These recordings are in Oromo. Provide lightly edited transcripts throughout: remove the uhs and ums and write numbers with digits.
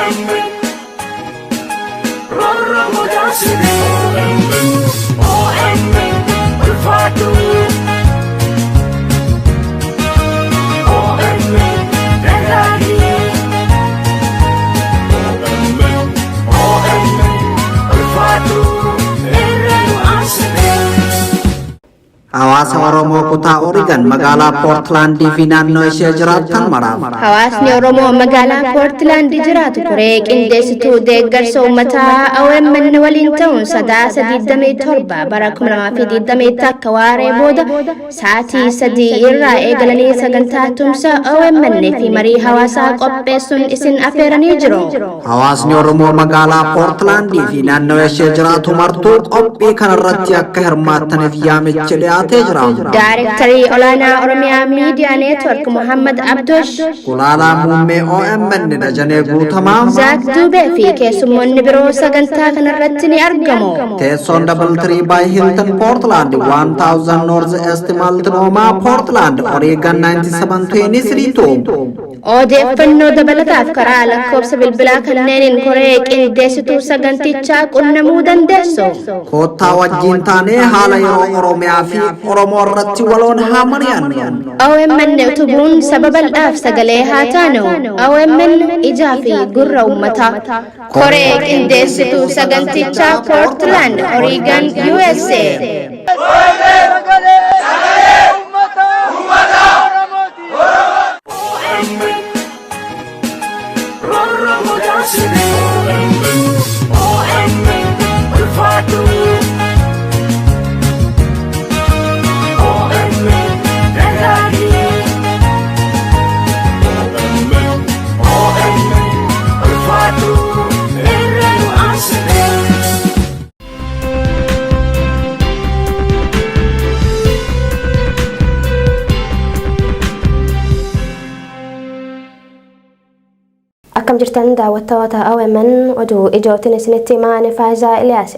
OMN Rorro godaasine. OMN, OMN ulfaadhu. OMN dagaagi. OMN, OMN ulfaadhu. Irree nu aansite. Hawaasa Oromoo kutaa Oregon magaalaa Poortlaandii fi naannoo ishee jiraattan maraaf. Hawaasni Oromoo magaalaa Poortilaand jiraatu koree qindeessituu deeggarsa uummataa OMN waliin ta'uun Sadaasa 27 bara 2021 waaree booda sa'aatii 3 irraa eegalanii sagantaa tumsa OMN fi marii hawaasaa qopheessuun isin affeeranii jiru. Hawaasni Oromoo magaalaa Poortlaandii fi naannoo ishee jiraatu martuu qophii kanarratti akka hirmaattaniif yaamichi dhiyaatee jira. Daarektarii olaanaa Oromiyaa Miidiyaa Neetwork Muhammad Abdosh, Gulaalaa muummee OMN Dajanee Guutamaa, Zaak Duubee fi keessummoonni biroo sagantaa kanarratti ni argamu. Teessoon Doubletree by Hilton Portland, 1000 North East Multnomah, Portland, Oregon 97232. Odeeffannoo dabalataaf karaa lakkoofsa bilbilaa kanneeniin koree qindeessituu sagantichaa qunnamuu dandeessu. Koottaa wajjiin taanee haala yeroo Oromiyaa fi Oromoo irratti waloon haa mari'annu. OMN utubuun saba bal'aaf sagalee haa taanu. OMN ijaa fi gurra uummataa. Koree qindeessituu sagantichaa, Portland, Oregon, USA. OMN Rorro godaasine. OMN, OMN ulfaadhu. OMN dagaagi. OMN, OMN ulfaadhu. Irree nu aansite. Akkam jirtan daawwattoota OMN? Oduu ijootiin isinitti himaa, ani Faayizaa Iliyaas.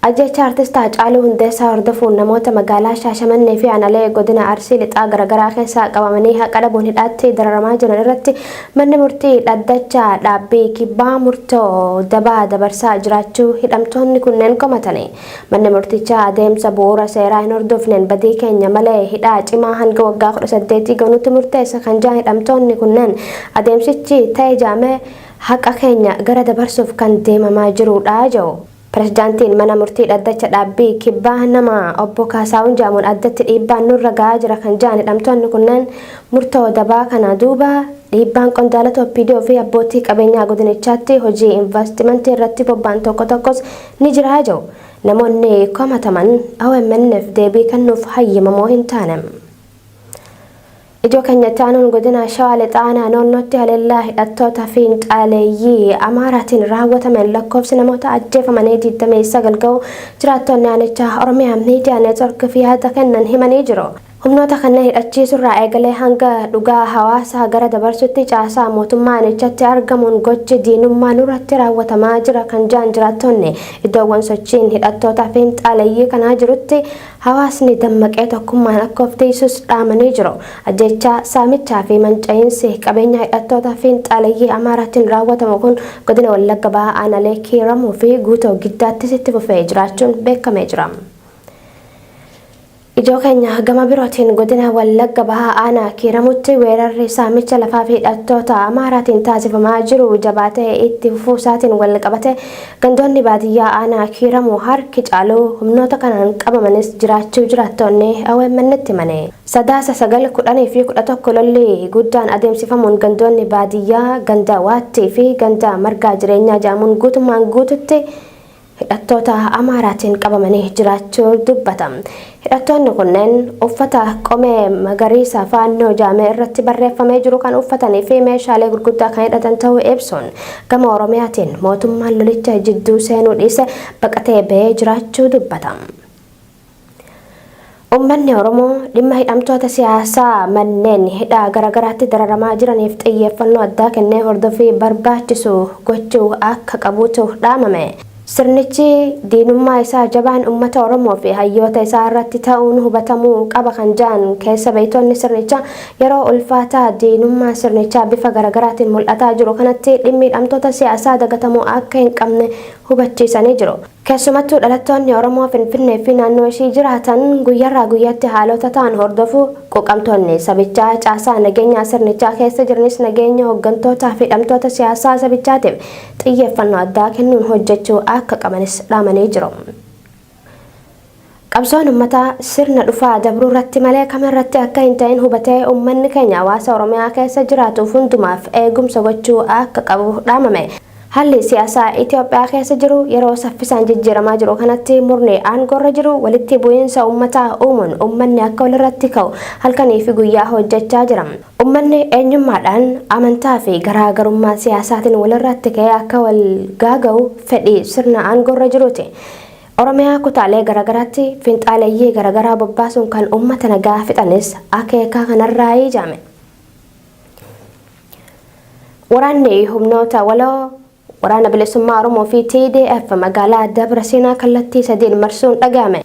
Ajjecha artist Haacaaluu Hundeessaa hordofuun namoota magaalaa Shaashamannee fi aanaalee godina Arsii Lixaa garaagaraa keessaa qabamanii haqa dhabuun hidhaatti dararamaa jiran irratti manni murtii dhaddacha dhaabbii kibbaa murtoo dabaa dabarsaa jiraachuu hidhamtoonni kunneen komatani. Manni murtichaa adeemsa bu'uura seeraa hin hordofneen badii keenya malee hidhaa cimaa hanga waggaa 18 ganuutti murteessa kan jiran hidhamtoonni kunneen, adeemsichi ta'e jaamee haqa keenya gara dabarsuuf kan deemamaa jirudha jedhu. Pirezidaantiin mana murtii dhaddacha dhaabbii kibbaa nama obbo Kaasaawun Jaamuun addatti dhiibbaan nurra gahaa jira kan jedhan hidhamtoonni kunneen, murtoo dabaa kana duuba dhiibbaan qondaalota OPDO fi abbootii qabeenyaa godinichaatti hojii investimentii irratti bobba'an tokko tokkos ni jira jedhu. Namoonni komataman OMN'f deebii kennuuf hayyamamoo hin taane. Ijoo keenyatti aanuun godina Shawaa Lixaa aanaa Noonnootti haleellaa hidhattoota fiinxaaleeyyii Amaaraatiin raawwatameen lakkoofsi namoota ajjeefamanii 29 ga'u jiraattonni aanichaa Oromiyaa Miidiyaa Neetworkiif yaada kennan himanii jiru. Humnoota kanneen hidhachiisurraa eegalee hanga dhugaa hawaasaa gara dabarsutti caasaa mootummaa aanichatti argamuun gochi diinummaa nurratti raawwatamaa jira kan jedhan jiraattonni, iddoowwan sochiin hidhattoota fiinxaaleeyyii kanaa jirutti hawaasni dammaqee tokkummaan akka of tiisus dhaamanii jiru. Ajjeechaa, saamichaa fi manca'iinsi qabeenya hidhattoota fiinxaaleeyyii Amaaraatiin raawwatamu kun godina Wallagga Bahaa aanaalee Kiiramuu fi Guutoo Giddaattis itti fufee jiraachuun beekamee jira. Ijoo keenya gama birootiin godina Wallagga Bahaa aanaa Kiiramutti weerarri saamicha lafaa fi hidhattoota Amaaraatiin taasifamaa jiru jabaatee itti fufuu isaatiin wal qabate gandoonni baadiyyaa aanaa Kiiramuu harki caalu humnoota kanaan qabamanis jiraachuu jiraattonni OMN'tti himani. Sadaasa 9, 10 fi 11 lolli guddaan adeemsifamuun gandoonni baadiyyaa ganda Waattii fi ganda Margaa Jireenyaa jedhamuun guutummaan guututti hidhattoota Amaaraatiin qabamanii jiraachuu dubbata. Hidhattoonni kunneen uffata qomee magariisa faannoo jaamee irratti barreeffamee jiru kan uffatanii fi meeshaalee gurguddaa kan hidhatan ta'uu ibsuun, gama Oromiyaatiin mootummaan lolicha jidduu seenuu dhiise baqatee bahee jiraachuu dubbata. Uummanni Oromoo dhimma hidhamtoota siyaasaa manneen hidhaa garaagaraatti dararamaa jiraniif xiyyeeffannoo addaa kennee hordofii barbaachisu gochuu akka qabutu dhaamame. Sirnichi diinummaa isaa jabaan uummata Oromoo fi hayyoota isaa irratti ta'uun hubatamuu qaba kan jedhan keessa beektonni sirnichaa, yeroo ulfaataa diinummaa sirnichaa bifa garaagaraatiin mul'ataa jiru kanatti dhimmi hidhamtoota siyaasaa dagatamuu akka hin qabne hubachiisanii jiru. Keessumattuu dhalattoonni Oromoo Finfinnee fi naannoo ishii jiraatan guyyaarraa guyyaatti haalota ta'an hordofuu, quuqamtoonni sabichaa caasaa nageenyaa sirnichaa keessa jiranis nageenya hooggantootaa fi hidhamtoota siyaasaa sabichaatiif xiyyeeffannoo addaa kennuun hojjechuu akka qabanis dhaamanii jiru. Qabsoon uummataa sirna dhufaa dabruu irratti malee kamirratti akka hin ta'in hubatee uummanni keenya hawaasa Oromiyaa keessa jiraatuuf hundumaaf eegumsa gochuu akka qabu dhaamame. Haalli siyaasaa Itoophiyaa keessa jiru yeroo saffisaan jijjiiramaa jiru kanatti murni aangoorra jiru walitti bu'iinsa uummataa uumuun uummanni akka walirratti ka'u halkanii fi guyyaa hojjechaa jira. Uummanni eenyummaadhaan, amantaa fi garaagarummaa siyaasaatiin walirratti ka'ee akka wal gaaga'u fedhii sirna aangoorra jiruuti. Oromiyaa kutaalee garaagaraatti finxaaleeyyii garaagaraa bobbaasuun kan uummata nagaa fixanis akeeka kanarraa ijaame. Waraanni humnoota waloo Waraana Bilisummaa Oromoo fi TDF magaalaa Dabra Siinaa kallattii sadiin marsuun dhaga'ame.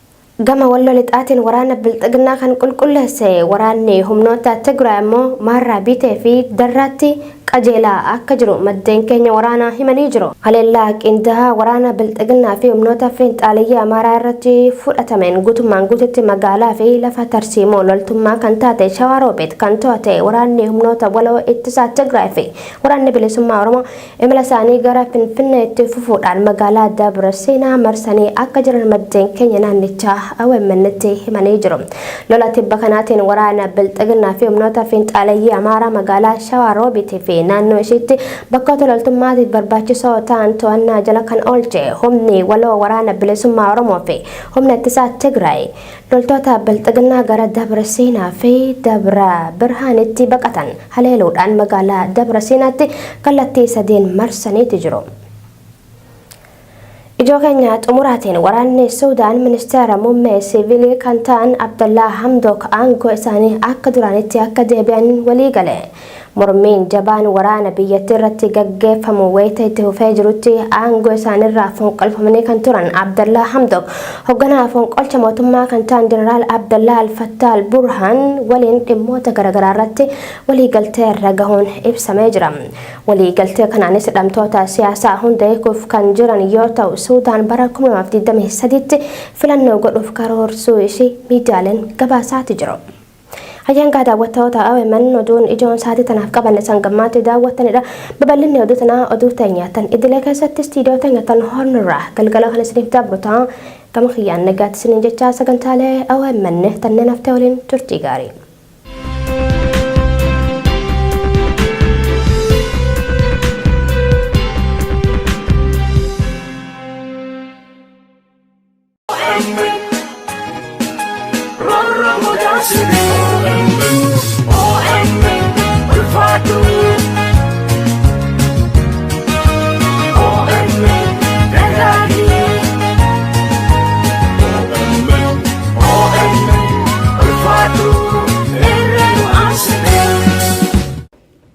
Gama Walloo Lixaatiin waraana Bilxiginnaa kan qulqulleesse waraanni humnoota Tigraay immoo Maarraa Biitee fi Darraatti qajeelaa akka jiru maddeen keenya waraanaa himanii jiru. Haleellaa qindaa'aa waraana Bilxiginnaa fi humnoota finxaaleyyii Amaaraa irratti fudhatameen guutummaan guututti magaalaa fi lafa tarsiimoo loltummaa kan taate Shawaa Roobeet kan to'ate waraanni humnoota waloo ittisaa Tigraay fi waraanni bilisummaa Oromoo imala isaanii gara Finfinneetti fufuudhaan magaalaa Dabra Siinaa marsanii akka jiran maddeen keenya naannichaa OMN'tti himanii jiru. Lola tibba kanaatiin waraana Bilxiginnaa fi humnoota finxaaleyyii Amaaraa magaalaa Shawaa Roobiitii fi naannoo ishiitti bakkoota loltummaatiif barbaachisoo ta'an to'annaa jala kan oolche humni waloo waraana bilisummaa Oromoo fi humna ittisaa Tigraay loltoota Bilxiginnaa gara Dabra Siinaa fi Dabra Birhaanitti baqatan haleeluudhaan magaalaa Dabra Siinaatti kallattii sadiin marsaniiti jiru. Ijoo keenya xumuraatiin waraanni Suudaan ministeera muummee siivilii kan ta'an Abdallaa Hamdok aangoo isaanii akka duraanitti akka deebi'an walii gale. Mormiin jabaan waraana biyyattii irratti gaggeeffamu wayita itti fufee jirutti aangoo isaaniirraa fonqolfamanii kan turan Abdallaa Hamdok hoogganaa fonqolcha mootummaa kan ta'an Jeneraal Abdallaa Alfattaa Alburhaan waliin dhimmoota garaagaraa irratti waliigaltee irra gahuun ibsamee jira. Waliigaltee kanaanis hidhamtoota siyaasaa hunda eeguuf kan jiran yoo ta'u, Suudaan bara 2023tti filannoo godhuuf karoorsuu ishii miidiyaaleen gabaasaati jiru. Hayyangaa daawwattoota OMN, oduun ijoon sa'aatii tanaaf qabanne sangammaatti daawwattanidha. Babal'inni oduu tanaa oduu teenya tan idilee keessatti istiidiyoo teenya tan hornirraa galgala kan isiniif dabru ta'a. Gama kiyyaan nagaatti isiniin jechaa, sagantaalee OMN tanneen haftee waliin turtii gaarii. Rorro godaasine OMN ulfaatu, OMN dagaagi, OMN OMN ulfaatu irra nu aansine.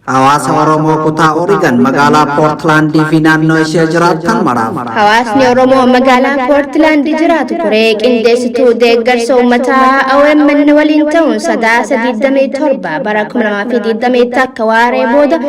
Hawaasa Oromoo kutaa Oregon magaalaa Poortlaandii fi naannoo ishee jiraatan maraaf. Hawaasni Oromoo magaalaa Poortilaand jiraatu koree qindeessituu deeggarsa uummataa OMN waliin ta'uun Sadaasa 27 bara 2021 waaree booda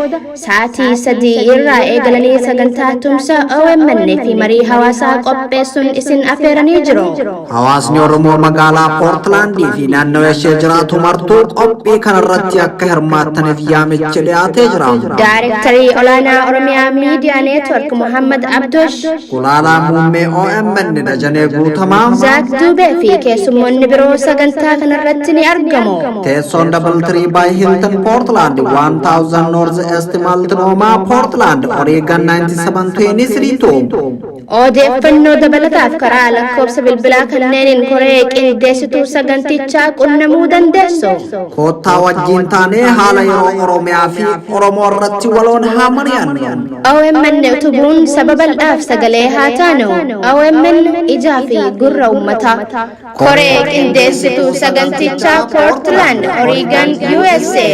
sa'aatii 3 irraa eegalanii sagantaa tumsa OMN fi marii hawaasaa qopheessuun isin affeeranii jiru. Hawaasni Oromoo magaalaa Poortlaandii fi naannoo ishee jiraatu martuu qophii kanarratti akka hirmaattaniif yaamichi dhiyaatee jira. Daarektarii olaanaa Oromiyaa Miidiyaa Neetwork Muhammad Abdosh, Gulaalaa muummee OMN Dajanee Guutamaa, Zaak Duubee fi keessummoonni biroo sagantaa kanarratti ni argamu. Teessoon Doubletree by Hilton Portland, 1000 North East Multnomah, Portland, Oregon 97232. Odeeffannoo dabalataaf karaa lakkoofsa bilbilaa kanneeniin koree qindeessituu sagantichaa qunnamuu dandeessu. Koottaa wajjiin taanee haala yeroo Oromiyaa fi Oromoo irratti waloon haa mari'annu. OMN utubuun saba bal'aaf sagalee haa taanu. OMN ijaa fi gurra uummataa. Koree qindeessituu sagantichaa, Portland, Oregon, USA.